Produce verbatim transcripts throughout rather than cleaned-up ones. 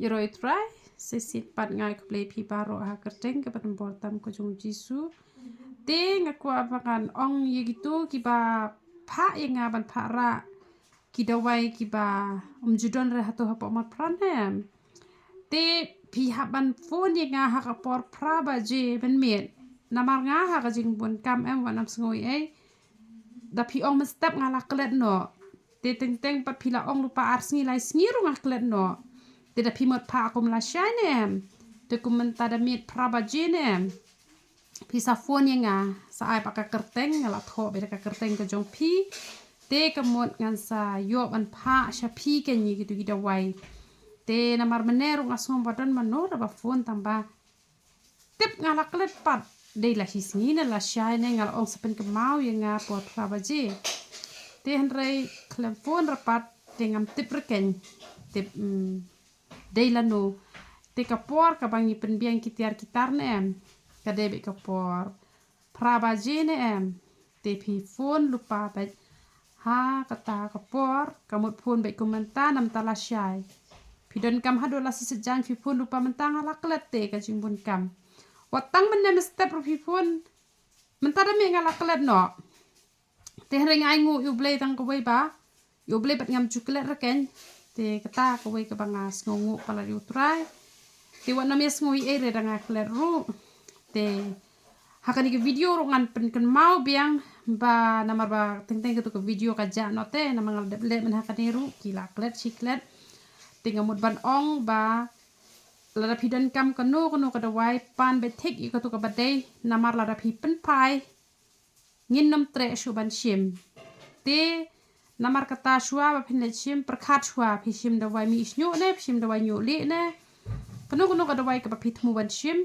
Ïaroh ïa u Trai, shisien pat nga ai khublei phi baroh ha ka kyrteng kaba donbor tam ka jong u Jisu. Te nga kwah ba ngan ong ïa kito kiba phah ïa nga ban phah rah ki dawai kiba ym ju don re hato hapoh Mawphran em. Te phi hap ban phone ïa nga ha ka por phra baje mynmiet. Namar nga ha ka jingbun kam em, wat nym sngew ei ei. Da phi ong mynstep nga la klet noh. Te teng teng pat phi la ong lypa ar sngi lai sngi ruh nga klet noh. Te da phi mut phah kum lashai ne em. Te kum mynta da miet phra baje ne em. Phi sa phone ïa nga, sa ai pat ka kyrteng, nga la thoh beit da ka kyrteng ka jong phi. Te ka mut ngan sa ïoh ban phah sha phi kane kito ki dawai. Te namar mynne ruh nga sngew ba don mano ruh ba phone tang ba tip nga la klet pat. Dei la shi sngi ne lashai ne, nga la ong sa pynkynmaw ïa nga por phra baje. Te hynrei khlem phone ruh pat te ngam tip ruh keiñ. Tip, mm, dei lano. Te ka por kaba ngi pynbiang ki tiar ki tar ne em, ka dei beit ka por phra baje ne em. Te phi phone lypa beit ha kata ka por, ka mut phone beit kum mynta namar lashai. Phi donkam haduh la shisha jan phi phone lypa mynta nga la klet te ka jingbun kam. Wat tang mynne mynstep ruh phi phone, mynta da miet nga la klet noh. Te hynrei nga ai nguh ïa u Blei tang kawei ba ïa u Blei bad ngam ju klet ruh keiñ. Te kata kawei kaba nga sngewnguh palat ïa u Trai. Te wat nym ïa sngew ei ei re da nga klet ruh. Te ha kane ka video ruh ngan pynkynmaw biang ba namar ba teng teng kato ka video ka jah noh te, namar nga la dep leh mynha kane ruh ki la klet shi klet. Te nga mut ban ong ba lada phi donkam kano kano ka dawai, pan beit thik ïa kato kaba dei, namar lada phi pynphai ngin nym treh shuh ban shim. Te namar kata shuwa ba phin leit shim, pyrkhat shuwa phi shim dawai mih shñiuh ne, phi shim dawai ñiuh lieh ne, kano kano ka dawai kaba phi thmu ban shim,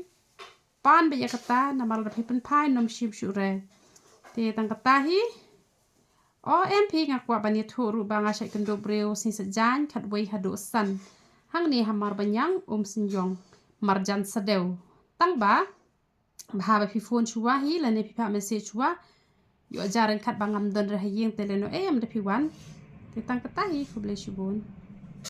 pan beit ïa kata, namar lada phi pynphai nym shim shuh re. Te tang kata hi. O em phi, nga kwah ban ïathuh ruh ba nga shait kyndup briew shisha jan khatwei haduh san hangne ha Marbaniang, Umsynïong, marjan Sadew. Tang ba bha ba phi phone shuwa hi lane phi phah message shuwa. Ïoh jar ryngkat ba ngam don re ha ïing te lehnoh em da phi wan. Te tang kata hi, khublei shibun.